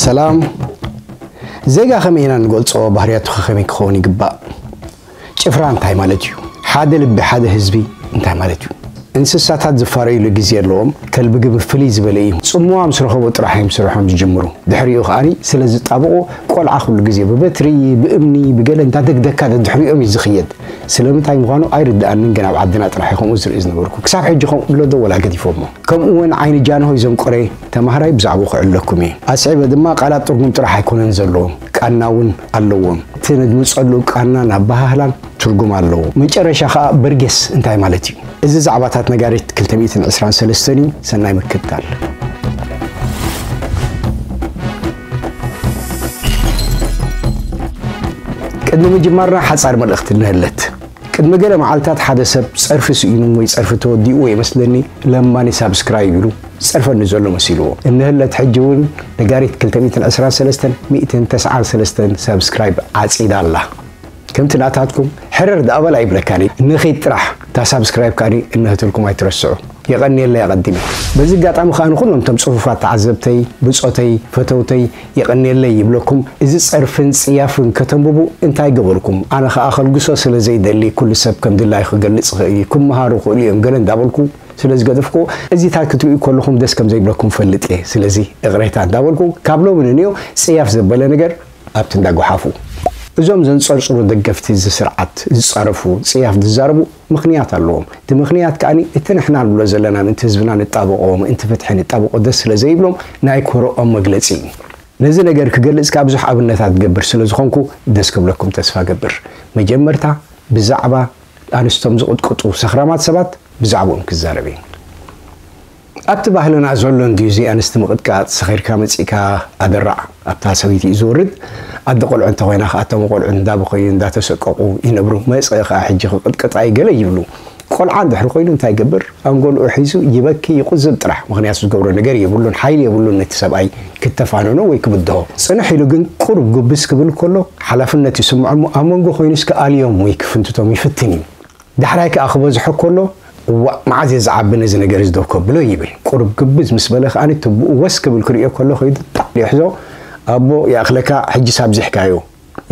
ሰላም። ዜጋ ከመይ ኢና ንገልጾ? ባህርያቱ ከ ከመይ ክኸውን ይግባእ? ጭፍራ እንታይ ማለት እዩ? ሓደ ልቢ፣ ሓደ ህዝቢ እንታይ ማለት እዩ? እንስሳታት ዝፋረዩሉ ግዜ ኣለዎም። ከልቢ ግን ፍልይ ዝበለ እዩ። ጽምዋ ምስ ረኸቦ ጥራሕ እዮም ስርሖም ዝጅምሩ። ድሕሪኡ ከኣኒ ስለ ዝጣበቑ ቆልዓ ኩሉ ግዜ ብበትሪ፣ ብእምኒ፣ ብገለ እንዳደግደካ ደድሕሪኦም እዩ ዝኽየድ። ስለምንታይ ምዃኑ ኣይርድኣንን፣ ግን ኣብ ዓድና ጥራሕ እዩ ከምኡ ዝርኢ ዝነበርኩ። ክሳብ ሕጂ ከምኡ ኣሎ ዶ ወላ ገዲፎሞ? ከምኡ እውን ዓይኒ ጃንሆይ ዘንቆረ ተማሃራይ ብዛዕባኡ ክዕለኩም እየ። ኣስዒበ ድማ ቃላት ትርጉም ጥራሕ ኣይኮነን ዘለዎም፣ ቃና እውን ኣለዎም። እቲ ንድምፀሉ ቃናን ኣበሃህላን ትርጉም ኣለዎ። መጨረሻ ከዓ በርጌስ እንታይ ማለት እዩ? እዚ ዛዕባታት ነጋሪት ክልተ ሚእትን ዕስራን ሰለስተን እዩ። ሰናይ ምክትታል። ቅድሚ ምጅማርና ሓጻር መልእኽቲ እንህለት። ቅድሚ ገለ መዓልታት ሓደ ሰብ ጸርፊ ስኢኑ ወይ ጸርፊ ተወዲኡ ወይ መስለኒ ለማኒ ሳብስክራይብ ኢሉ ጸርፈኒ ዘሎ መሲልዎ። እንህለት ሕጂ እውን ነጋሪት ክልተ ሚእትን ዕስራን ሰለስተን ሚእትን ተስዓን ሰለስተን ሳብስክራይብ ዓጺዳ ኣላ። ከምቲ ናታትኩም ሕርር ደኣ በላ ይብለካኒ። ንኺድ ጥራሕ እታ ሳብስክራይብ ካኒ እንህትልኩም ኣይትረስዑ። የቐንየለይ ኣቐዲመ። በዚ ኣጋጣሚ ከኣ ንኹሎም እቶም ጽፉፋት ተዓዘብተይ፣ ብጾተይ፣ ፈተውተይ የቐንየለይ ይብለኩም። እዚ ጸርፍን ጽያፍን ከተንብቡ እንታይ ገበርኩም? ኣነ ከኣ ከልግሶ ስለ ዘይደሊ ኩሉ ሰብ ከም ድላዩ ክገልጽ ይኽእል እዩ። ክመሃሩ ይኽእሉ እዮም ገለ እንዳበልኩ ስለ ዝገደፍኩ እዚታት ክትርእዩ ከለኹም ደስ ከም ዘይብለኩም ፈልጥ እየ። ስለዚ እቕሬታ እንዳበልኩ ካብ ሎሚ ንንዮ ጽያፍ ዘበለ ነገር ኣብቲ እንዳጓሓፉ። እዞም ዘንጸርጽሩ ደገፍቲ እዚ ስርዓት ዝጻረፉ ጽያፍ ዝዛረቡ ምኽንያት ኣለዎም። እቲ ምኽንያት ከኣ እቲ ንሕና ንብሎ ዘለና ምእንቲ ህዝብና ንጣበቆ፣ ምእንቲ ፍትሒ ንጣበቆ ደስ ስለ ዘይብሎም ናይ ኮረኦም መግለጺ እዩ። ነዚ ነገር ክገልጽ ከኣ ብዙሕ ኣብነታት ክገብር ስለ ዝኾንኩ ደስ ክብለኩም ተስፋ ገብር። መጀመርታ ብዛዕባ ኣንስቶም ዝቕጥቅጡ ሰኽራማት ሰባት ብዛዕባኦም ክዛረብ እየ። ኣብቲ ባህልና ዘሎ እንድዩ እዚ ኣንስቲ ምቕጥቃጥ፣ ሰኺርካ መጺእካ ኣደራዕ ኣብታ ሰበይቲ እዩ ዝወርድ። ኣደ ቆልዑ እንተኾይና ከኣ እቶም ቆልዑ እንዳበኸዩ እንዳተሰቀቑ ይነብሩ። መጸ ከኣ ሕጂ ክቕጥቅጣ እዩ ገለ ይብሉ። ቆልዓ እንድሕሪ ኮይኑ እንታይ ይገብር? ኣንጎልኡ ሒዙ ይበኪ፣ ይቁዝብ ጥራሕ። ምኽንያቱ ዝገብሮ ነገር የብሉን፣ ሓይሊ የብሉን ነቲ ሰብኣይ ክተፋነኖ ወይ ክብድሆ። ጽንሕ ኢሉ ግን ቁሩብ ጉብዝ ክብል ከሎ ሓላፍነት ይስምዖ እሞ ኣብ መንጎ ኮይኑ እስከ ኣልዮም ወይ ክፍንትቶም ይፍትን እዩ። ዳሕራይ ከኣ ክበዝሖ ከሎ፣ "እዋእ፣ መዓዝ እየ ዝዓቢ ነዚ ነገር እዚ ደው ከብሎ?" ይብል። ቁሩብ ግብዝ ምስ በለ ከኣ ትብኡ ወስ ክብል ክርእዮ ከሎ ከይዱ ጣዕ ይሕዞ፣ "ኣቦ፣ ይኣኽለካ፣ ሕጂስ ኣብዚሕካዮ።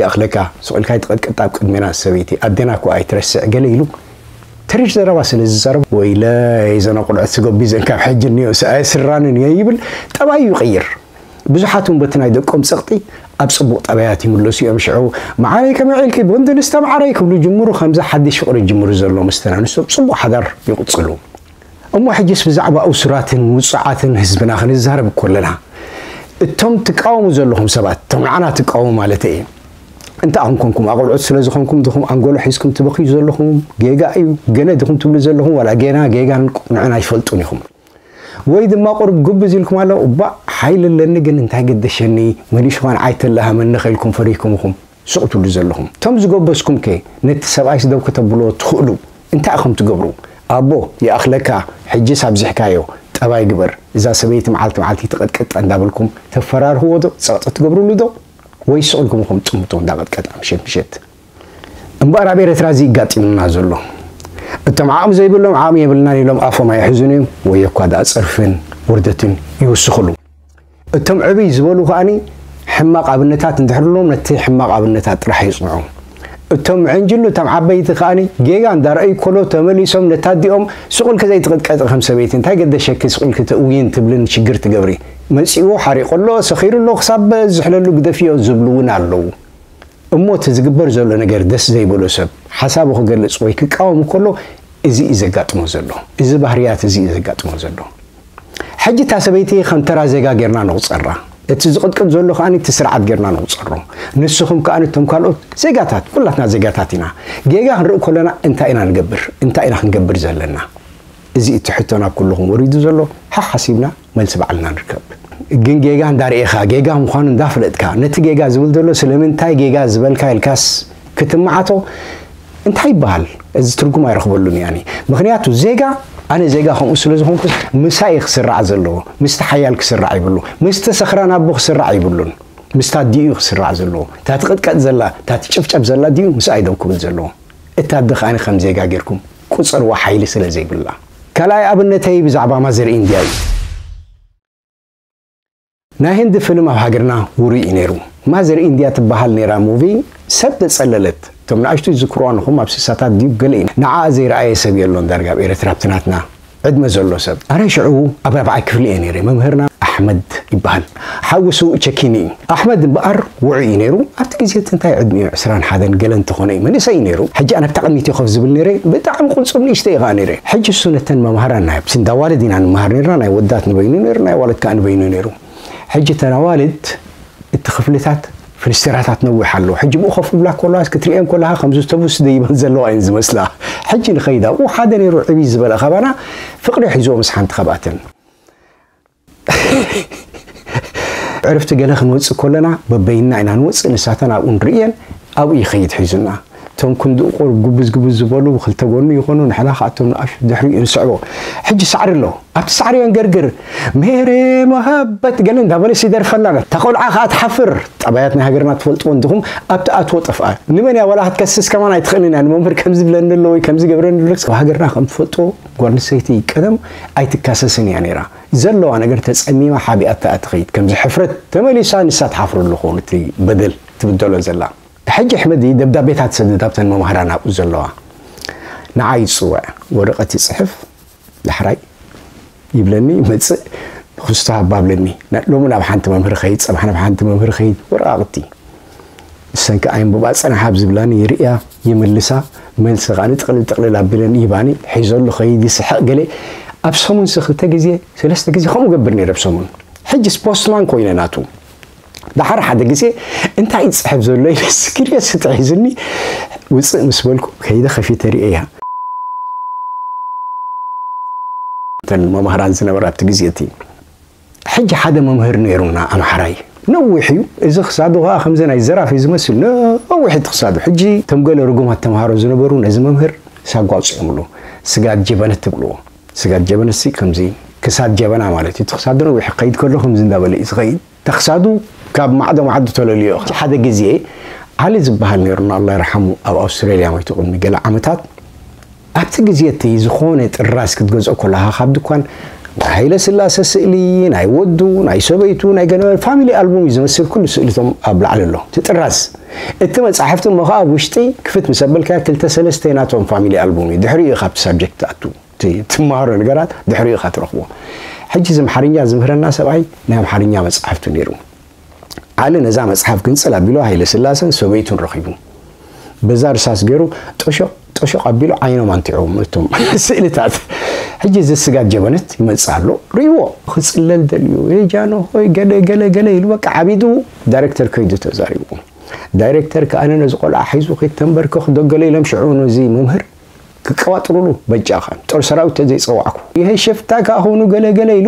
ይኣኽለካ፣ ስቕ ኢልካ ኣይትቐጥቅጥ ኣብ ቅድሜና ሰበይቲ፣ ኣዴና እኮ ኣይትረስዕ" ገለ ኢሉ ተሪር ዘረባ ስለ ዝዛረብ፣ "ወይለይ፣ እዘን ኣቑልዑት ስገቢዘን ካብ ሕጂ እኒኦ፣ ኣየስራንን እየ" ይብል፣ ጠባዩ ይቕይር። ብዙሓት እውን በቲ ናይ ደቆም ጸቕጢ ኣብ ጽቡቕ ጠባያት ይምለሱ እዮም። ሽዑ፣ "መዓረይ ከመይ ውዒልኪ? ብኽንዲ ንስተማዓረይ?" ክብሉ ይጅምሩ። ከምዚ ሓድሽ ፍቕሪ ይጅምሩ ዘሎ ምስተን ኣንስቶ ጽቡቕ ሓዳር ይቕጽሉ። እሞ ሕጂስ ብዛዕባ እሱራትን ውጹዓትን ህዝብና ክንዛረብ ከለና፣ እቶም ትቃወሙ ዘለኹም ሰባት፣ እቶም ንዓና ትቃወሙ ማለተይ እየ፣ እንታይ ኢኹም ኮንኩም? ኣቕልዑት ስለ ዝኾንኩም ድኹም ኣንጎሎ ሒዝኩም ትበኽዩ ዘለኹም? ጌጋ እዩ። ገለ ድኹም ትብሉ ዘለኹም? ዋላ ጌና ጌጋን ቅኑዕን ኣይትፈልጡን ኢኹም። ወይ ድማ ቁሩብ ጉብዝ ኢልኩም ኣሎ፣ "እባ ሓይሊ ኣለኒ ግን እንታይ ገደሸኒ፣ መሊሱ ኸኣ ንዓይ ተላሃመኒ" ከኢልኩም ፈሪህኩም ኢኹም ስቕ ትብሉ ዘለኹም። እቶም ዝጎበዝኩም ከ ነቲ ሰብኣይስ ደው ከተብልዎ ትኽእሉ? እንታይ ኢኹም ትገብሩ? "ኣቦ፣ ይኣኽለካ፣ ሕጂስ ኣብዚሕካዮ፣ ጠባይ ግበር፣ እዛ ሰበይቲ መዓልቲ መዓልቲ ትቐጥቅጣ" እንዳበልኩም ተፈራርህዎ ዶ? ጸቕጢ ትገብርሉ ዶ? ወይ ስቕ ኢልኩም ኢኹም ጥምቶ እንዳቐጥቀጣ ምሸት ምሸት? እምበኣር ኣብ ኤርትራ እዚ ይጋጢሙና ዘሎ። እቶም ዓቕሚ ዘይብሎም ዓቕሚ የብልናን ኢሎም ኣፎም ኣይሕዙን እዮም፣ ወይ እኳ ደኣ ጸርፍን ውርደትን ይውስኽሉ። እቶም ዕብይ ዝበሉ ከኣኒ ሕማቕ ኣብነታት እንድሕር ኣለዎም ነቲ ሕማቕ ኣብነታት ጥራሕ የጽንዑ። እቶም ዕንጅሉ እቶም ዓበይቲ ከኣኒ ጌጋ እንዳረኣዩ ከሎ ተመሊሶም ነታ ኣዲኦም ስቕ ኢልኪ ዘይትቕጥቀጢ ከም ሰበይቲ እንታይ ገደሸኪ ስቕ ኢልኪ ተእውይን ትብልን ሽግር ትገብሪ። መጺእዎ ሓሪቑ ኣሎ ሰኺሩ ኣሎ ክሳብ ዝሕለሉ ግደፍዮ ዝብሉ እውን ኣለዉ። እሞ እቲ ዝግበር ዘሎ ነገር ደስ ዘይበሎ ሰብ ሓሳቡ ክገልጽ ወይ ክቃወም ከሎ እዚ እዩ ዘጋጥሞ ዘሎ። እዚ ባህርያት እዚ እዩ ዘጋጥሞ ዘሎ። ሕጂ እታ ሰበይቲ ከም ተራ ዜጋ ጌርና ንቑጸራ። እቲ ዝቕጥቅጥ ዘሎ ከኣ እቲ ስርዓት ጌርና ንቑጸሮ። ንስኹም ከኣ እቶም ካልኦት ዜጋታት፣ ኩላትና ዜጋታት ኢና። ጌጋ ክንርኢ ከለና እንታይ ኢና ንገብር? እንታይ ኢና ክንገብር ዘለና? እዚ እቲ ሕቶ ናብ ኩልኹም ወሪዱ ዘሎ። ሓሓሲብና መልሲ ባዕልና ንርከብ። ግን ጌጋ እንዳርኤኻ፣ ጌጋ ምዃኑ እንዳፈለጥካ፣ ነቲ ጌጋ ዝብል ዘሎ ስለምንታይ ጌጋ ዝበልካ ኢልካስ ክትመዓቶ እንታይ ይበሃል? እዚ ትርጉም ኣይረኽበሉን እየ ኣነ። ምኽንያቱ ዜጋ፣ ኣነ ዜጋ ከምኡ ስለ ዝኾንኩስ ምሳይ ክስራዕ ዘለዎ። ምስቲ ሓያል ክስራዕ ይብሉ። ምስቲ ሰኽራን ኣቦ ክስራዕ ይብሉን። ምስታ ኣዲኡ ክስራዕ ዘለዎ። እታ ትቕጥቀጥ ዘላ፣ እታ ትጭፍጨፍ ዘላ ኣዲኡ ምስኣ እዩ ደው ክብል ዘለዎ። እታ ኣደ ከኣ ከም ዜጋ ጌርኩም ቁጸርዋ ሓይሊ ስለ ዘይብላ። ካልኣይ ኣብነተይ ብዛዕባ ማዘር ኢንድያ እዩ። ናይ ህንዲ ፍልም ኣብ ሃገርና ውሩይ እዩ ነይሩ። ማዘር ኢንድያ ትበሃል ነይራ ሙቪ ሰብ ተጸለለት። እቶም ንኣሽቱ ዝዝክርዋ ንኹም ኣብ ስሳታት ድዩ ገለ እዩ። ንዓኣ ዘይረኣየ ሰብ የሎን ዳርጋ ኣብ ኤርትራ ኣብቲ ናትና ዕድመ ዘሎ ሰብ። ኣረ ሽዑ ኣብ ራብዓይ ክፍሊ እየ ነይረ። መምህርና ኣሕመድ ይበሃል። ሓዊ ስዉእ ቸኪኒ እዩ። ኣሕመድ እምበኣር ውዑይ እዩ ነይሩ። ኣብቲ ግዜ እቲ እንታይ ዕድሚኡ ዕስራን ሓደን ገለ እንተኾነ እዩ። መንእሰይ እዩ ነይሩ። ሕጂ ኣነ ኣብታ ቅድሚት እየ ኮፍ ዝብል ነይረ። ብጣዕሚ ቁንጹብ ንእሽተይ እየ ከኣ ነይረ። ሕጂ እሱ ነተን መምሃራን ናይ ኣብቲ እንዳ ኣዋልድ ኢና ንመሃር ነይርና። ናይ ወዳት ንበይኑ ነይሩ፣ ናይ ኣዋልድ ከኣ ንበይኑ ነይሩ። ሕጂ እተን ኣዋልድ እቲ ክፍልታት ፍንስትራታት ነዊሕ ኣለዎ። ሕጂ ብኡ ኮፍ ክብላ ከለዋ ክትሪኤን ከለኻ ከም ዝተቡስ ደይበን ዘለዋ እየን ዝመስላ። ሕጂ ንኸይድ ኣብኡ ሓደ ነይሩ ዕብይ ዝበለ ካባና ፍቕሪ ሒዝዎ ምስ ሓንቲ ካብኣተን። ዕርፍቲ ገለ ክንወጽእ ከለና በበይንና ኢና ንወጽእ፣ ንሳተን ኣብኡ ንርእየን፣ ኣብኡ ይኸይድ ሒዙና። እቶም ክንድኡ ቁሩብ ጉብዝ ጉብዝ ዝበሉ ብክልተ ጎኑ ይኾኑ፣ ንሕና ከኣ እቶም ንኣሽቱ ድሕሪኡ ንስዕቦ። ሕጂ ሳዕሪ ኣሎ። ኣብቲ ሳዕሪ የንገርግር፣ "ሜሬ መሃበት" ገለ እንዳበለስ ይደርፈልና። እታ ቆልዓ ከኣ ትሓፍር። ጠባያት ናይ ሃገርና ትፈልጥዎ እንዲኹም፣ ኣብቲ ኣትዎ ጠፍኣ። ንመን እያ ዋላ ክትከስስ ከማን ኣይትኽእልን እያ። ንመምህር ከምዚ ብለኒ ኣሎ ወይ ከምዚ ገብረኒ ኣሎ። ኣብ ሃገርና ከም ትፈልጥዎ ጓል ኣንስተይቲ ቀደም ኣይትካሰስን እያ ነይራ። ዘለዋ ነገር ተጸሚማ ሓቢኣታ እያ ትኸይድ። ከምዚ ሕፍረት ተመሊሳ ንሳ ትሓፍረሉ ክኸውን እቲ በደል ትብደሎ ዘላ። ሕጂ ኣሕመድ ደብዳቤታት ይሰድድ ኣብተን መማህራን ኣብኡ ዘለዋ። ንዓይ ይጽውዕ፣ ወረቐት ይጽሕፍ፣ ዳሕራይ ይብለኒ፣ ይመጽእ፣ ንክስቶ ሃባ ብለኒ። ና-፣ ሎሚ ናብ ሓንቲ መምህር ኸይድ፣ ጽባሕ ናብ ሓንቲ መምህር ኸይድ፣ ወረቓቕቲ። ንሰን ከኣ የንብባ፣ ጸናሕ ኣብ ዝብላኒ ይርእያ፣ ይምልሳ፣ መልሲ ከኣ ንጥቕልል ጥቕልል ኣቢለን ይህባኒ፣ ሒዘሉ ኸይድ፣ ይስሕቕ፣ ገለ። ኣብ ሰሙንሲ ክልተ ግዜ፣ ሰለስተ ግዜ ከምኡ ገብር ነይረ ኣብ ሰሙን። ሕጅስ ፖስትማን ኮይነ ናቱ። ደሓር ሓደ ግዜ፣ "እንታይ እዩ ዝጽሕፍ ዘሎ?" ኢለ ስክሪዮስ ተታሒዙኒ፣ ውጽእ ምስ በልኩ፣ ከይደ ከፊተ ርእየያ። እተን መማህራን ዝነበራ ኣብቲ ግዜ እቲ። ሕጂ ሓደ መምህር ነይሩና፣ ኣምሓራይ። ነዊሕ እዩ። እዚ ክሳዱ ከኣ ከምዚ ናይ ዘራፊ ዝመስል ነዊሕ እቲ ክሳዱ። ሕጂ እቶም ገለ ርጉማት ተምሃሮ ዝነበሩ ነዚ መምህር ሳጓ ኣውጺኦምሉ። ስጋድ ጀበነት ትብልዎ። ስጋድ ጀበነትሲ ከምዚ ክሳድ ጀበና ማለት እዩ። እቲ ክሳዱ ነዊሕ ክኸይድ ከሎ ከምዚ እንዳበለ እዩ ዝኸይድ። ተኽሳዱ ካብ ማዕዶ ማዕዶ ተለልዮ። ሓደ ግዜ ዓሊ ዝበሃል ነይሩና፣ ኣላህ ይርሓሙ፣ ኣብ ኣውስትራልያ ሞይቱ ቅድሚ ገለ ዓመታት። ኣብቲ ግዜ እቲ ዝኾነ ጥራዝ ክትገዝኦ ከለኻ ካብ ድኳን ናይ ሃይለ ስላሰ ስእሊ፣ ናይ ወዱ፣ ናይ ሰበይቱ፣ ናይ ገለ ፋሚሊ ኣልቡም እዩ ዝመስል፣ ኩሉ ስእልቶም ኣብ ላዕሊ ኣሎ። እቲ ጥራዝ። እቲ መጻሕፍቲ እሞ ኸዓ ኣብ ውሽጢ ክፍት ምስ ኣበልካዮ ክልተ ሰለስተ ናቶም ፋሚሊ ኣልቡም እዩ። ድሕሪኡ እዩ ካብቲ ሳብጀክት ትኣቱ። ት-፣ ትመሃሮ ነገራት ድሕሪኡ ኢኻ ትረኽቦ። ሕጂ እዚ ኣምሓርኛ ዝምህረና ሰብኣይ ናይ ኣምሓርኛ መጽሓፍቱ ነይሩ። ዓሊ ነዛ መጽሓፍ ግንጽል ኣቢሉ ሃይለ ስላሰን ሰበይቱን ረኺቡ። በዛ ርሳስ ገይሩ ጦሾቕ ጦሾቕ ኣቢሉ ዓይኖም ኣንቲዑ እቶም ስእልታት። ሕጂ እዚ ስጋት ጀበነት ይመጽእ ኣሎ። ርእይዎ፣ ክጽለል ደልዩ፣ "የጃኖ ሆይ ገለ ገለ ገለ" ኢሉ በቃ ዓቢዱ ዳይሬክተር ከይዱ ተዛሪቡ። ዳይሬክተር ከኣ ነዚ ቆልዓ ሒዙ ከይተንበርከኹ ዶ ገለ ኢሎም ሽዑ ነዚ መምህር ክቀባጥሩሉ በጃኻ ጦር ሰራዊት ተዘይጸዋዕኩ። ይሄ ሽፍታ ከኣ ኾኑ ገለ ገለ ኢሉ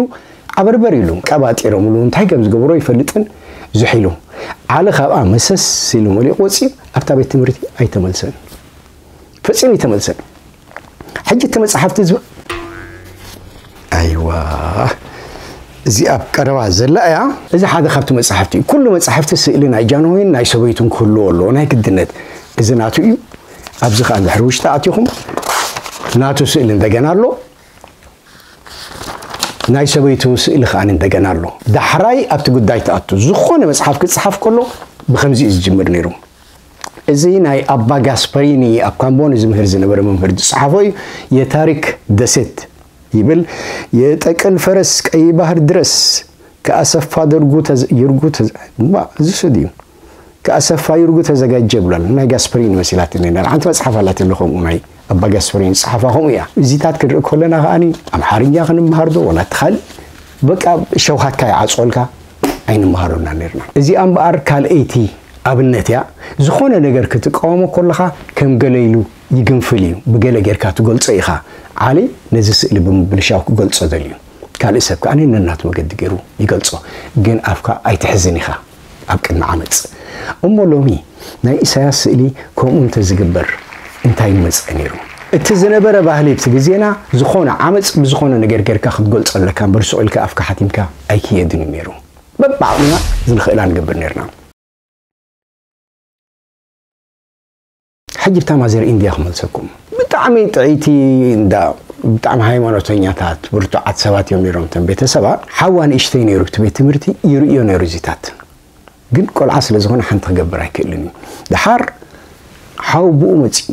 ዓበርበር ኢሉ ቀባጢሮምሉ እንታይ ከም ዝገብሮ ይፈልጥን ዝሕ ኢሉ። ዓሊ ካብኣ መሰስ ኢሉ መሊቑ ወጺኡ ኣብታ ቤት ትምህርቲ ኣይተመልሰን። ፈጺሙ ኣይተመልሰን። ሕጂ እቲ መጽሓፍቲ ዝብ-፣ ኣይዋ፣ እዚ ኣብ ቀረባ ዘላ እያ። እዚ ሓደ ካብቲ መጻሕፍቲ እዩ። ኩሉ መጻሕፍቲ ስእሊ ናይ ጃንሆይን ናይ ሰበይቱን ክህልዎ ኣለዎ፣ ናይ ግድነት። እዚ ናቱ እዩ። ኣብዚ ኸኣ እንድሕር ውሽጢ ኣቲኹም ናቱ ስእሊ እንደገና ኣሎ፣ ናይ ሰበይቱ ስእሊ ኸኣ እንደገና ኣሎ። ዳሕራይ ኣብቲ ጉዳይ ትኣቱ። ዝኾነ መጽሓፍ ክጽሓፍ ከሎ ብኸምዚ እዩ ዝጅምር ነይሩ። እዚ ናይ ኣባ ጋስፐሪኒ ኣብ ካምቦኒ ዝምህር ዝነበረ መምህር ዝጸሓፎ እዩ። የታሪክ ደሴት ይብል። የጠቅል ፈረስ ቀይ ባህር ድረስ፣ ከኣሰፋ ደርጉ ተዘ-፣ ይርጉ ተዘ-፣ እማ፣ እዚ ስድ እዩ። ከኣሰፋ ይርጉ ተዘጋጀ ብሏል። ናይ ጋስፐሪኒ መሲላትኒ ነይራ። ሓንቲ መጽሓፍ ኣላትኒ ከምኡ ናይ ኣባ ጋስፐሪኒ ዝጸሓፋ ከምኡ እያ። እዚታት ክንርኢ ከለና ከኣኒ ኣምሓርኛ ክንምሃር ዶ ወላ እቲ ካልእ በቃ ሸውሃትካ ይዓጽወልካ ኣይንምሃረና ነይርና። እዚኣ እምበኣር ካልኣይቲ ኣብነት እያ። ዝኾነ ነገር ክትቃወሞ ከለኻ ከም ገለ ኢሉ ይግንፍል እዩ። ብገለ ጌርካ ትገልጾ ኢኻ። ዓሊ ነዚ ስእሊ ብምብልሻው ክገልጾ ደልዩ። ካልእ ሰብ ከኣ ነናቱ መገዲ ገይሩ ይገልጾ። ግን ኣፍካ ኣይትሕዝን ኢኻ ኣብ ቅድሚ ዓመጽ። እሞ ሎሚ ናይ ኢሳያስ ስእሊ ከምኡ እንተዝግበር እንታይ ምመጸ ነይሩ? እቲ ዝነበረ ባህሊ ኣብቲ ግዜና ዝኾነ ዓመጽ ብዝኾነ ነገር ጌርካ ክትገልጾ ኣለካ እምበር፣ ስቕ ኢልካ ኣፍካ ሓቲምካ ኣይክየድን እዩ ነይሩ። በብዓቕምና ዝንኽእላ ንገብር ነይርና። ሕጂ ብታ ማዘር ኢንድያ ክመልሰኩም። ብጣዕሚ ጥዕይቲ እንዳ ብጣዕሚ ሃይማኖተኛታት ብርቱዓት ሰባት እዮም ነይሮም። እቶም ቤተሰባ ሓዋ ንእሽተይ ነይሩ፣ እቲ ቤት ትምህርቲ ይርእዮ ነይሩ እዚታት። ግን ቆልዓ ስለ ዝኾነ ሓንቲ ክገብር ኣይክእልን እዩ። ድሓር ሓው ብኡ መፂኡ፣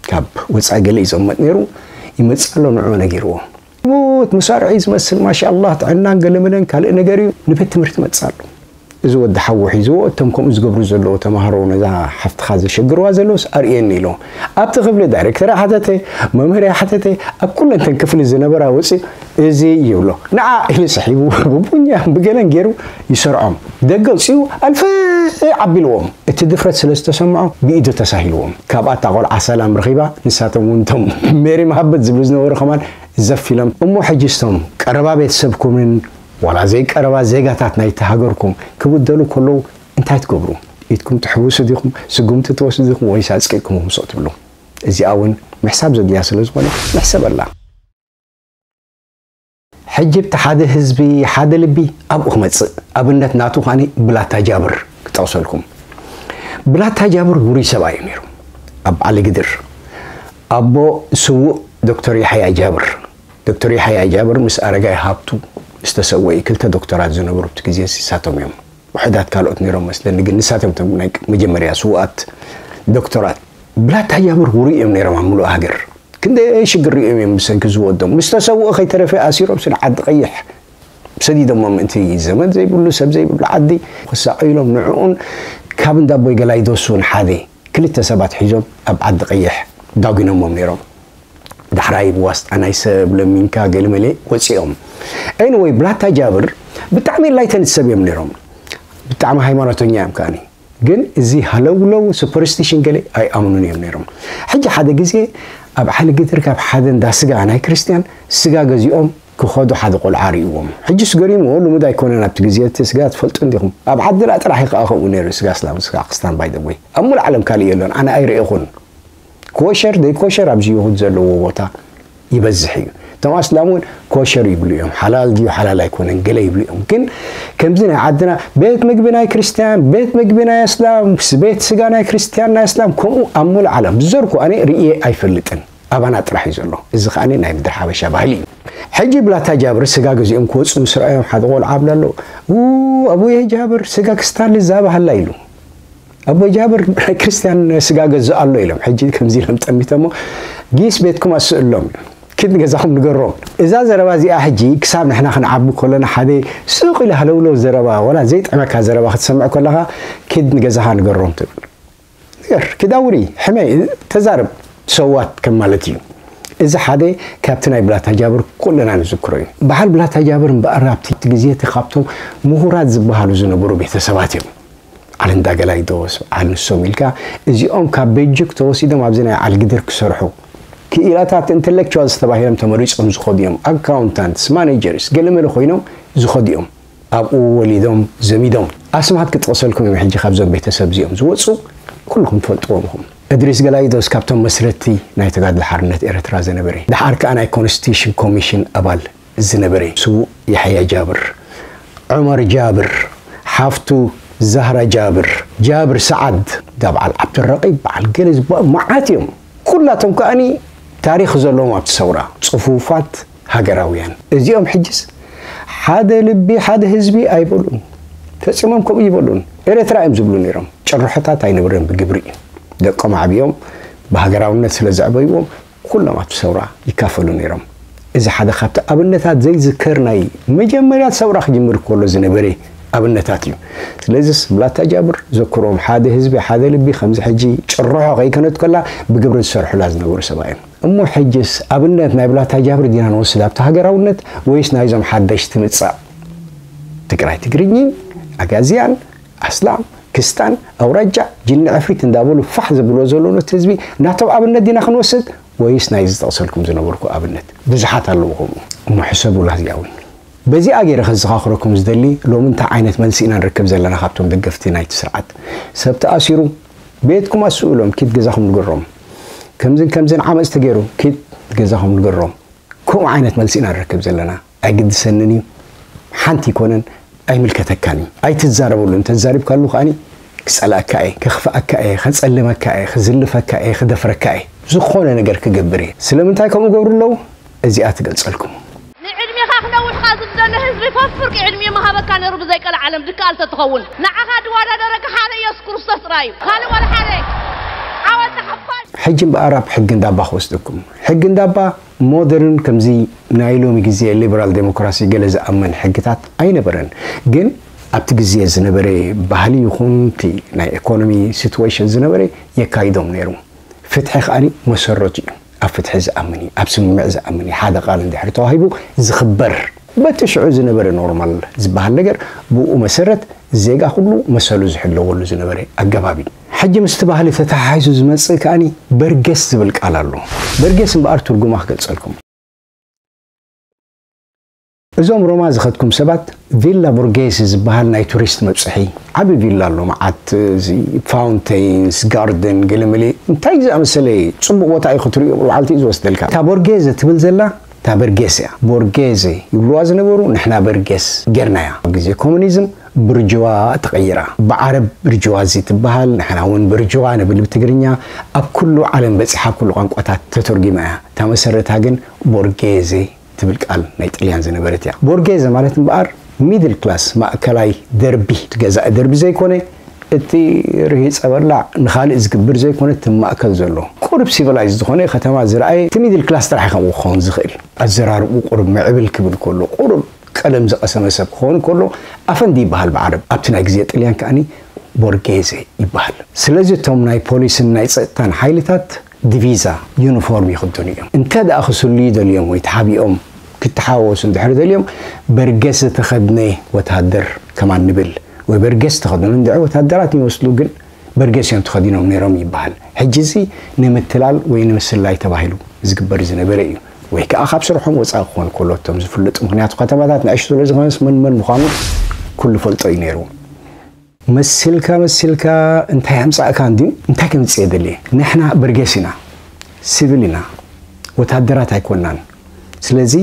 ካብ ወፃኢ ገለ ይዘመጥ ነይሩ፣ ይመፅእ ኣሎ፣ ንዑ ነጊርዎ። ሞት መሳርዒ ዝመስል ማሻኣላህ ጥዕናን ገለመለን ካልእ ነገር እዩ፣ ንቤት ትምህርቲ መፅእ ኣሎ። እዚ ወዲ ሓዉ ሒዝዎ፣ እቶም ከምኡ ዝገብሩ ዘለዉ ተምሃሮ፣ ነዛ ሓፍትኻ ዘሸግርዋ ዘለውስ ኣርእየኒ ኢሎ። ኣብቲ ክፍሊ ዳይሬክተር ሓተተ፣ መምህር ሓተተ፣ ኣብ ኩለን ተን ክፍሊ ዝነበራ ወፂኡ፣ እዚ ይብሎ። ንዓ ኢሉ ሰሒቡ፣ ብቡኛ ብገለን ገይሩ ይሰርዖም። ደገ ውፅኡ ኣልፈ ዓቢልዎም። እቲ ድፍረት ስለ ዝተሰምዖ ብኢዱ ተሳሂልዎም። ካብኣ እታ ቆልዓ ሰላም ረኺባ፣ ንሳቶም እውን እቶም ሜሪ መሃበት ዝብሉ ዝነበሩ ከማን ዘፍ ኢሎም። እሞ ሕጂ ስቶም ቀረባ ቤተሰብኩምን ዋላ ዘይቀረባ ዜጋታት ናይቲ ሃገርኩም ክብደሉ ከለዉ እንታይ ትገብሩ? ኢድኩም ትሕውሱ ዲኹም? ስጉምቲ ትወስዱ ዲኹም? ወይስ ኣጽቂጥኩም ውምሶ ትብሉ? እዚኣ እውን ምሕሳብ ዘድልያ ስለ ዝኾነ ንሕሰበላ። ሕጂ ብቲ ሓደ ህዝቢ፣ ሓደ ልቢ ኣብኡ ክመጽእ። ኣብነት ናቱ ኻኒ ብላታ ጃብር ክጠቕሰልኩም። ብላታ ጃብር ውሩይ ሰብኣይ እዩ ነይሩ። ኣብ ዓሊ ግድር። ኣቦ ስዉእ ዶክተር የሕያ ጃብር። ዶክተር የሕያ ጃብር ምስ ኣረጋይ ሃብቱ ዝተሰወዩ ክልተ ዶክተራት ዝነበሩ ኣብቲ ግዜ ንሳቶም እዮም። ውሑዳት ካልኦት ነይሮም መስለኒ፣ ግን ንሳቶም እቶም ናይ መጀመርያ ስዉኣት ዶክተራት። ብላታ ጃብር ውሩይ እዮም ነይሮም ኣብ ምሉእ ሃገር። ክንደይ ሽግር ሪኦም እዮም ብሰንኪ ዝወዶም። ምስ ተሰውኡ ከይተረፈ ኣሲሮም ስለ ዓዲ ቀይሕ ሰዲዶሞም፣ ምእንቲ ዘመድ ዘይብሉ ሰብ ዘይብሉ ዓዲ ክሳቐዩሎም፣ ንዕኡን ካብ እንዳቦይ ገላይዶስ እውን ሓደ ክልተ ሰባት ሒዞም ኣብ ዓዲ ቀይሕ ዳጒኖሞም ነይሮም። ዳሕራይ ብዋስጣ ናይ ሰብ ለሚንካ ገለመለ ወፂኦም። ኤኒወይ፣ ብላታ ጃብር ብጣዕሚ ኢንላይተንድ ሰብ እዮም ነይሮም። ብጣዕሚ ሃይማኖተኛ እዮም ከኣኒ። ግን እዚ ሃለውለው ሱፐርስቲሽን ገለ ኣይኣምኑን እዮም ነይሮም። ሕጂ ሓደ ግዜ ኣብ ዓሊ ግድር ካብ ሓደ እንዳ ስጋ ናይ ክርስትያን ስጋ ገዚኦም ክኸዱ ሓደ ቆልዓ ርእይዎም። ሕጅስ ገሪምዎ፣ ልሙድ ኣይኮነን ኣብቲ ግዜ እቲ ስጋ ትፈልጡ እንዲኹም። ኣብ ዓድና ጥራሕ እዩ ከኣ ከምኡ ነይሩ፣ ስጋ እስላም፣ ስጋ ክርስትያን ባይ ዘ ወይ። ኣብ ሙሉእ ዓለም ካልእ የሎን፣ ኣነ ኣይርእኹን። ኮሸር ደይ ኮሸር ኣብዚ ይሁድ ዘለዎ ቦታ ይበዝሕ እዩ። እቶም ኣስላም እውን ኮሸር ይብሉ እዮም፣ ሓላል ድዩ ሓላል ኣይኮነን ገለ ይብሉ እዮም። ግን ከምዚ ናይ ዓድና ቤት ምግቢ ናይ ክርስትያን፣ ቤት ምግቢ ናይ ኣስላም፣ ቤት ስጋ ናይ ክርስትያን ናይ ኣስላም፣ ከምኡ ኣብ ሙሉእ ዓለም ብዘርኩ ኣነ ርእየ ኣይፈልጥን። ኣባና ጥራሕ እዩ ዘሎ። እዚ ከኣ ናይ ምድሪ ሓበሻ ባህሊ እዩ። ሕጂ ብላታ ጃብር ስጋ ገዚኦም ክወፁ ምስ ረኣዮም ሓደ ቆልዓ ኣብላ ኣሎ፣ "ው፣ ኣቦየ ጃብር ስጋ ክስታሊ እዛ ባህላ" ኢሉ። ኣቦ ጃብር ናይ ክርስትያን ስጋ ገዝእ ኣሎ ኢሎም። ሕጂ ከምዚ ኢሎም ጠሚቶሞ፣ "ጊስ ቤትኩም ኣስእሎም፣ ኪድ ንገዛኹም ንገሮም።" እዛ ዘረባ እዚኣ ሕጂ ክሳብ ንሕና ክንዓቢ ከሎና ሓደ ስቕ ኢለ ሃለውለው ዘረባ፣ ዋላ ዘይጥዕመካ ዘረባ ክትሰምዕ ከለኻ፣ "ኪድ ንገዛኻ ንገሮም" ትብል። ንገር፣ ኪድ ኣውሪ፣ ሕመይ፣ ተዛረብ፣ ሰዋት ከም ማለት እዩ። እዚ ሓደ ካብቲ ናይ ብላታ ጃብር ኩልና ንዝክሮ እዩ። በዓል ብላታ ጃብር እምበኣር ኣብቲ ግዜ እቲ ካብቶም ምሁራት ዝበሃሉ ዝነበሩ ቤተሰባት እዮም። ዓል እንዳ ገላይዶስ፣ ዓል ንሶም ኢልካ፣ እዚኦም ካብ ቤልጅክ ተወሲዶም ኣብዚ ናይ ዓል ግድር ክሰርሑ፣ ክኢላታት ኢንተሌክቹዋልስ ተባሂሎም ተመሪጾም ዝኸዱ እዮም። ኣካውንታንትስ፣ ማኔጀርስ፣ ገለመለ ኮይኖም ዝኸዱ እዮም። ኣብኡ ወሊዶም ዘሚዶም። ኣስማት ክጠቕሰልኩም እዮም ሕጂ ካብዞም ቤተሰብ እዚኦም ዝወጹ፣ ኩልኹም ትፈልጥዎም ኢኹም። እድሪስ ገላይዶስ ካብቶም መስረትቲ ናይ ተጋድሎ ሓርነት ኤርትራ ዝነበረ፣ ደሓር ከኣ ናይ ኮንስቲቱሽን ኮሚሽን ኣባል ዝነበረ ስዉእ የሕያ ጃብር፣ ዑመር ጃብር፣ ሓፍቱ ዛህራ ጃብር፣ ጃብር ሰዓድ፣ ዳ በዓል ዓብደልረቂብ፣ በዓል ገለ ዝበሃሉ መዓት እዮም። ኩላቶም ከኣኒ ታሪኽ ዘለዎም ኣብቲ ሰውራ፣ ጽፉፋት ሃገራውያን። እዚኦም ሕጅስ ሓደ ልቢ፣ ሓደ ህዝቢ ኣይበሉን። ፈጺሞም ከምኡ ይበሉን። ኤርትራ እዮም ዝብሉ ነይሮም። ጭርሖታት ኣይነበረን ብግብሪ እዩ። ደቆም ዓብዮም ብሃገራውነት ስለ ዘዕበይዎም ኩሎም ኣብቲ ሰውራ ይካፈሉ ነይሮም። እዚ ሓደ ካብቲ ኣብነታት ዘይዝከር ናይ መጀመርያ ሰውራ ክጅምር ከሎ ዝነበረ ኣብነታት እዩ። ስለዚስ ብላታ ጃብር ዘክሮም ሓደ ህዝቢ፣ ሓደ ልቢ ከምዚ ሕጂ ጭርሖ ከይከነት ከላ ብግብሪ ዝሰርሑላ ዝነበሩ ሰብኣ እዮም። እሞ ሕጅስ ኣብነት ናይ ብላታ ጃብር ዲና ንወስድ ኣብቲ ሃገራውነት ወይስ ናይዞም ሓደሽቲ ምጻእ? ትግራይ ትግርኚ፣ ኣጋዝያን፣ ኣስላም፣ ክስታን፣ ኣውራጃ፣ ጅኒ ዕፍሪት እንዳበሉ ፋሕ ዘብልዎ ዘለዉ ነቲ ህዝቢ ናቶም ኣብነት ዲና ክንወስድ ወይስ ናይ ዝጠቕሰልኩም ዝነበርኩ ኣብነት? ብዙሓት ኣለዉ ከምኡ። እሞ ሕሰቡላ እዚኣ እውን። በዚኣ ገይረ ከዘኻኽረኩም ዝደሊ ሎሚ እንታይ ዓይነት መልሲ ኢና ንረክብ ዘለና ካብቶም ደገፍቲ ናይቲ ስርዓት? ሰብ ተኣሲሩ፣ ቤትኩም ኣስኡ ኢሎም ኪድ ገዛኹም ንገሮም። ከምዝን ከምዝን ዓመፅ ተገይሩ ኪድ ገዛኹም ንገሮም። ከምኡ ዓይነት መልሲ ኢና ንረክብ ዘለና። ኣይግድሰንን እዩ። ሓንቲ ይኮነን፣ ኣይምልከተካን እዩ። ኣይትዛረበሉ። እንተዛሪብካሉ ከኣኒ ክጸልኣካ እየ፣ ከኽፍኣካ እየ፣ ከጸልመካ እየ፣ ክዝልፈካ እየ፣ ክደፍረካ እየ። ዝኾነ ነገር ክገብር እየ። ስለምንታይ ከምኡ ገብሩ ኣለዉ? እዚኣ ትገልጸልኩም። ንዕድሜኻ ክነውሕኻ ዝብደለ ህዝቢ ፈፍርቂ ዕድሜ ምሃበካ ነሩ ብዘይቀለ ዓለም ድከኣል ተትኸውን። ንዓኻ ድዋዳደረካ ሓደ ኢየሱስ ክርስቶስ ጥራይ እዩ። ካልእ ዋላ ሓደ ዓወት ንሓፋሽ። ሕጂ እምበኣር ኣብ ሕጊ እንዳባ ክወስደኩም። ሕጊ እንዳባ ሞደርን ከምዚ ናይ ሎሚ ግዜ ሊበራል ዴሞክራሲ ገለ ዝኣምን ሕግታት ኣይነበረን። ግን ኣብቲ ግዜ ዝነበረ ባህሊ ይኹን እቲ ናይ ኢኮኖሚ ሲትዌሽን ዝነበረ የካይዶም ነይሩ። ፍትሒ ከኣኒ መሰረቱ እዩ። ኣብ ፍትሒ ዝኣምን እዩ፣ ኣብ ስምምዕ ዝኣምን እዩ። ሓደ ቃል እንድሕሪ ተዋሂቡ ዝኽበር በቲ ሽዑ ዝነበረ ኖርማል ዝበሃል ነገር ብኡ መሰረት ዜጋ ኩሉ መሰሉ ዝሕለወሉ ዝነበረ ኣገባብ እዩ። ሕጂ ምስቲ ባህሊ ተተሓሒዙ ዝመጽእ ከኣኒ በርጌስ ዝብል ቃል ኣሎ። በርጌስ እምበኣር ትርጉማ ክገልጸልኩም። እዞም ሮማ ዝኸድኩም ሰባት ቪላ ቦርጌስ ዝበሃል ናይ ቱሪስት መብፅሒ ዓቢ ቪላ ኣሎ። መዓት እዚ ፋውንቴንስ ጋርደን ገለመለ እንታይ ዝኣመሰለ ጽቡቕ ቦታ እዩ ክትርእዮ በዓልቲ እዩ ዝወስደልካ። እታ ቦርጌዘ ትብል ዘላ እታ በርጌስ እያ። ቦርጌዘ ይብልዋ ዝነበሩ ንሕና በርጌስ ጌርናያ። ኣብ ግዜ ኮሙኒዝም ብርጅዋ ተቐይራ። ብዓረብ ብርጅዋ እዚ ትበሃል፣ ንሕና እውን ብርጅዋ ንብል ብትግርኛ። ኣብ ኩሉ ዓለም በጺሓ ኣብ ኩሉ ቋንቋታት ተተርጒማ እያ። እታ መሰረታ ግን ቦርጌዘ ትብል ቃል ናይ ጥልያን ዝነበረት እያ። ቦርጌዘ ማለት እምበኣር ሚድል ክላስ፣ ማእከላይ ደርቢ፣ እቲ ገዛኢ ደርቢ ዘይኮነ፣ እቲ ርሂጸ በላዕ ንኻልእ ዝግብር ዘይኮነ፣ እቲ ማእከል ዘሎ ቁሩብ ሲቪላይዝ ዝኾነ ከተማ ዝረኣየ እቲ ሚድል ክላስ ጥራሕ ከምኡ ክኸውን ዝኽእል። ኣዘራርብኡ ቁሩብ ምዕብል ክብል ከሎ፣ ቁሩብ ቀለም ዝቐሰመ ሰብ ክኸውን ከሎ ኣፈንዲ ይበሃል ብዓረብ። ኣብቲ ናይ ግዜ ጥልያን ከኣኒ ቦርጌዘ ይበሃል። ስለዚ እቶም ናይ ፖሊስን ናይ ጸጥታን ሓይልታት ዲቪዛ፣ ዩኒፎርም ይኽደኑ እዮም። እንተ ደኣ ክስልዩ ደልዮም ወይ ተሓቢኦም ክተሓወሱ እንድሕር ደልዮም፣ በርገስ ዝተኸድነ ወተሃደር ከማን ንብል፣ ወይ በርገስ ዝተኸድኑ እንድዒ ወተሃደራት ይመስሉ፣ ግን በርገስ እዮም ተኸዲኖም ነይሮም ይበሃል። ሕጂ እዚ ንምትላል ወይ ንምስላይ ተባሂሉ ዝግበር ዝነበረ እዩ። ወይ ከኣ ካብ ስርሖም ወጻኢ ክኾኑ ከሎ እቶም ዝፍለጡ፣ ምኽንያቱ ከተማታት ንኣሽቱ ስለ ዝኾነስ መን መን ምዃኑ ኩሉ ፈልጦ እዩ ነይሩ። መሲልካ መሲልካ እንታይ ኣምጻእካ እንድዩ? እንታይ ከምጽእ የድሊ? ንሕና በርጌስ ኢና፣ ሲቪል ኢና፣ ወታደራት ኣይኮናን። ስለዚ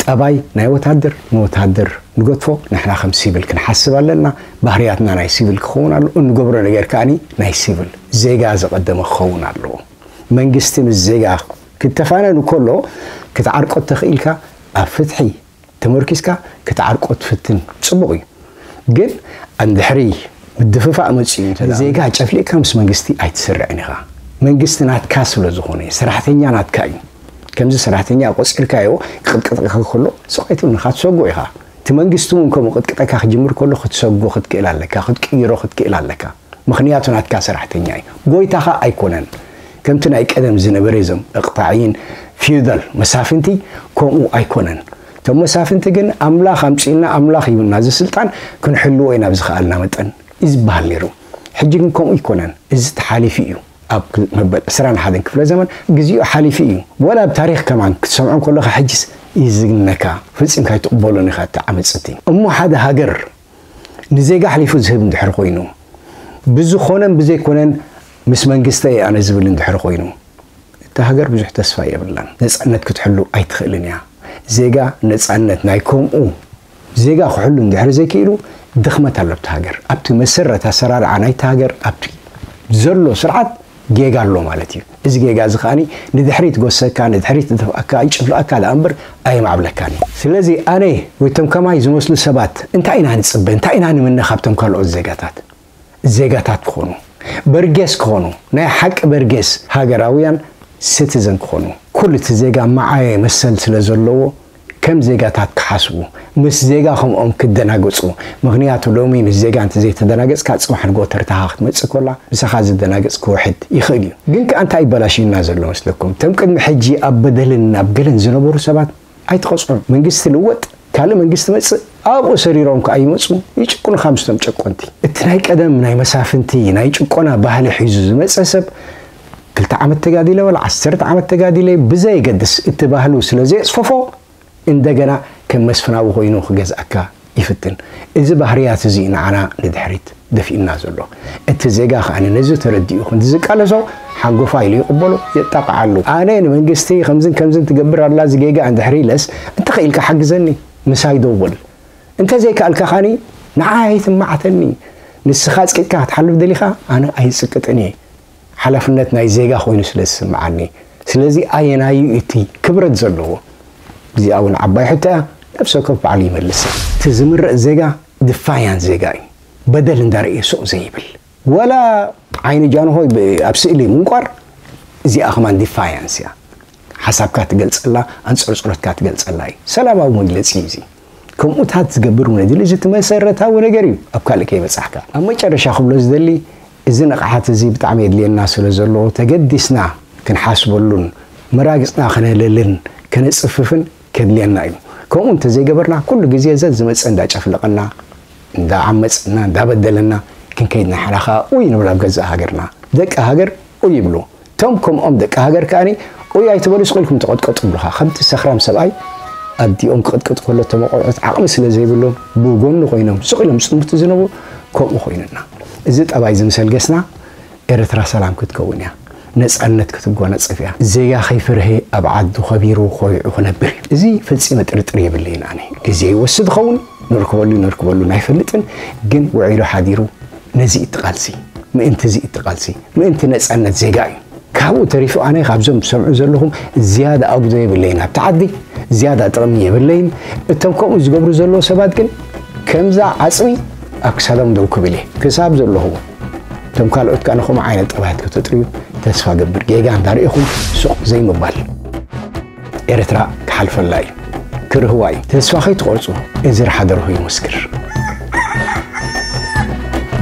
ጠባይ ናይ ወታደር ንወታደር ንገድፎ፣ ንሕና ከም ሲቪል ክንሓስብ ኣለና። ባህርያትና ናይ ሲቪል ክኸውን ኣሎ። እንገብሮ ነገር ከኣኒ ናይ ሲቪል ዜጋ ዘቐደመ ክኸውን ኣለዎ። መንግስቲ ምስ ዜጋ ክተፋነን ከሎ ክትዓርቆ ተኽኢልካ ኣብ ፍትሒ ተመርኪስካ ክትዓርቆ ትፍትን ጽቡቕ እዩ። ግን እንድሕሪ ምድፍፋእ መጺኡ እንተ ደኣ ዜጋ ጨፍሊቕካ ምስ መንግስቲ ኣይትስርዕን ኢኻ። መንግስቲ ናትካ ስለ ዝኾነ፣ ሰራሕተኛ ናትካ እዩ። ከምዚ ሰራሕተኛ ቆጺርካዮ ክቕጥቅጠካ ከሎ ስቕ ኣይትብልን ኢኻ፣ ትሰጎ ኢኻ። እቲ መንግስቲ እውን ከምኡ ቅጥቅጠካ ክጅምር ከሎ ክትሰጎ ክትክእል ኣለካ፣ ክትቅይሮ ክትክእል ኣለካ። ምኽንያቱ ናትካ ሰራሕተኛ እዩ። ጎይታኻ ኣይኮነን። ከምቲ ናይ ቀደም ዝነበረ እዞም እቕጣዒን ፊውዳል መሳፍንቲ ከምኡ ኣይኮነን። እቶም መሳፍንቲ ግን ኣምላኽ ኣምጺእና፣ ኣምላኽ ሂቡና እዚ ስልጣን ክንሕልዎ ኢና ብዝኸኣልና መጠን እዩ ዝበሃል ነይሩ። ሕጂ ግን ከምኡ ኣይኮነን። እዚ ተሓሊፉ እዩ። ኣብ መበል ዕስራን ሓደን ክፍለ ዘመን ግዜኡ ሓሊፉ እዩ። ወላ ኣብ ታሪኽ ከማን ክትሰምዖ ከለኻ ሕጅስ ይዝግነካ። ፈጺምካ ኣይትቕበሎን ኢኻ እቲ ዓመጽቲ። እሞ ሓደ ሃገር ንዜጋ ኣሕሊፉ ዝህብ እንድሕር ኮይኑ፣ ብዝኾነን ብዘይኮነን ምስ መንግስተይ እየ ኣነ ዝብል እንድሕር ኮይኑ፣ እታ ሃገር ብዙሕ ተስፋ የብላን። ነጻነት ክትሕሉ ኣይትኽእልን እያ። ዜጋ ነጻነት ናይ ከምኡ ዜጋ ክሕሉ እንድሕር ዘይክኢሉ ድኽመት ኣሎ ኣብቲ ሃገር። ኣብቲ መሰረት ኣሰራርዓ ናይቲ ሃገር፣ ኣብቲ ዘሎ ስርዓት ጌጋ ኣሎ ማለት እዩ። እዚ ጌጋ እዚ ከኣኒ ንድሕሪት ጎሰካ፣ ንድሕሪት ደፍኣካ፣ ይጭፍልቐካ ደኣ እምበር ኣየማዕብለካን እዩ። ስለዚ ኣነ ወይ እቶም ከማይ ዝመስሉ ሰባት እንታይ ኢና ንጽበ? እንታይ ኢና ንምነ ካብቶም ካልኦት ዜጋታት? ዜጋታት ክኾኑ፣ በርጌስ ክኾኑ፣ ናይ ሓቂ በርጌስ ሃገራውያን ሲቲዘን ክኾኑ፣ ኩሉ እቲ ዜጋ መዓየ መሰል ስለ ዘለዎ ከም ዜጋታት ክሓስቡ፣ ምስ ዜጋ ከምኦም ክደናገጹ። ምኽንያቱ ሎሚ ምስ ዜጋ እንተ ዘይተደናገጽካ ጽባሕ ንግሆ ተርታኻ ክትመጽእ ከላ ምሳኻ ዝደናገጽ ክውሕድ ይኽእል እዩ። ግን ከኣ እንታይ ይበላሽዩና ዘሎ መስለኩም? እቶም ቅድሚ ሕጂ ኣብ በደልን ኣብ ገለን ዝነበሩ ሰባት ኣይትቐጽዑ። መንግስቲ ልወጥ፣ ካልእ መንግስቲ መጽእ፣ ኣብኡ ሰሪሮም ከኣ ይመጹ፣ ይጭቁኑኻ ምስቶም ጨቆንቲ። እቲ ናይ ቀደም ናይ መሳፍንቲ ናይ ጭቆና ባህሊ ሒዙ ዝመጸ ሰብ ክልተ ዓመት ተጋዲለ ወላ ዓሰርተ ዓመት ተጋዲለ ብዘየገድስ እቲ ባህሉ ስለ ዘየጽፈፎ እንደገና ከም መስፍናዊ ኮይኑ ክገዝኣካ ይፍትን። እዚ ባህርያት እዚ ንዓና ንድሕሪት ደፊእና ዘሎ። እቲ ዜጋ ከኣ ነዚ ተረዲኡ ክንዲ ዝቃለሶ ሓንጎፋ ኢሉ ይቕበሎ፣ የጣቕዓሉ። ኣነ ንመንግስቲ ከምዝን ከምዝን ትገብር ኣላ እዚ ጌጋ እንድሕር ኢለስ እንተኽኢልካ ሓግዘኒ፣ ምሳይ ደው በል። እንተዘይከኣልካ ከኣኒ ንዓይ ኣይትመዓተኒ። ንስኻ ኣጽቂጥካ ክትሓልፍ ደሊኻ ኣነ ኣይጽቅጥን እየ። ሓላፍነት ናይ ዜጋ ኮይኑ ስለ ዝስምዓኒ። ስለዚ ኣየናዩ እቲ ክብረት ዘለዎ? እዚኣ እውን ዓባይ ሕቶ እያ። ነፍሲ ወከፍ ባዕሉ ይመልስ። እቲ ዝምረጽ ዜጋ ድፋያን ዜጋ እዩ። በደል እንዳርእየ ሱቕ ዘይብል፣ ወላ ዓይኒ ጃንሆይ ብ- ኣብ ስእሊ ምንቋር፣ እዚኣ ከማን ዲፋያንስ እያ። ሓሳብካ ትገልጸላ፣ ኣንጸርጽሮትካ ትገልጸላ እዩ። ሰላማዊ መግለጺ እዩ እዚ። ከምኡታት ዝገብር እውን የድሊ። እዚ እቲ መሰረታዊ ነገር እዩ። ኣብ ካልእ ከይበጻሕካ፣ ኣብ መጨረሻ ክብሎ ዝደሊ፣ እዚ ንቕሓት እዚ ብጣዕሚ የድልየና ስለ ዘሎ፣ ተገዲስና ክንሓስበሉን መራግጽና ከነለልን ከነጽፍፍን ከድልየና እዩ። ከምኡ እንተዘይገበርና፣ ኩሉ ግዜ ዘዝመጸ እንዳጨፍለቐና፣ እንዳዓመጸና፣ እንዳበደለና ክንከይድ፣ ንሕና ኸኣ ኡይ ንብል ኣብ ገዛእ ሃገርና። ደቂ ሃገር ኡይ ይብሉ። እቶም ከምኦም ደቂ ሃገር ከኣ ኡይ ኣይትበሉ፣ ስቕ ኢልኩም ተቐጥቀጡ ይብሉኻ። ከምቲ ሰኽራም ሰብኣይ ኣዲኦም ክቕጥቅጡ ከሎ፣ እቶም ቆልዑት ዓቕሚ ስለ ዘይብሎም ብጎኒ ኮይኖም ስቕ ኢሎም ዝጥምቱ ዝነበሩ፣ ከምኡ ኮይኑና። እዚ ጠባይ እዚ ምስ ኣልገስና፣ ኤርትራ ሰላም ክትከውን እያ። ነጻነት ክትጎናጸፍ እያ። ዜጋ ከይፈርሀ ኣብ ዓዱ ከቢሩ ኮሪዑ ክነብር እዩ። እዚ ፈጺመ ጥርጥር የብለይን ኣነ። ግዜ ይወስድ ኸውን፣ ንርክበሉ ንርክበሉ ኣይፈልጥን፣ ግን ውዒሉ ሓዲሩ ነዚ እቲ ቃልሲ፣ ምእንቲ እዚ እቲ ቃልሲ፣ ምእንቲ ነጻነት ዜጋ እዩ። ካብኡ ተሪፉ ኣነ ካብዞም ትሰምዑ ዘለኹም ዝያዳ ኣጉዶ የብለይን፣ ኣብቲ ዓዲ ዝያዳ ጥቕሚ የብለይን። እቶም ከምኡ ዝገብሩ ዘለዉ ሰባት ግን ከምዛ ዓጽሚ ኣብ ክሳዶም ደው ክብል እየ። ክሳብ ዘለኹ፣ እቶም ካልኦት ከኣ ንኸምኡ ዓይነት ጠባያት ከተጥርዩ ተስፋ ገብር። ጌጋ እንዳርኢኹም ሱቕ ዘይምባል። ኤርትራ ክሓልፈላ እዩ፣ ክርህዋ እዩ። ተስፋ ከይትቖርጹ፣ እዚ ሓደርኹ ይመስክር።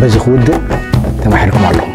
በዚ ክውድእ፣ ተማሒርኩም ኣለኹም።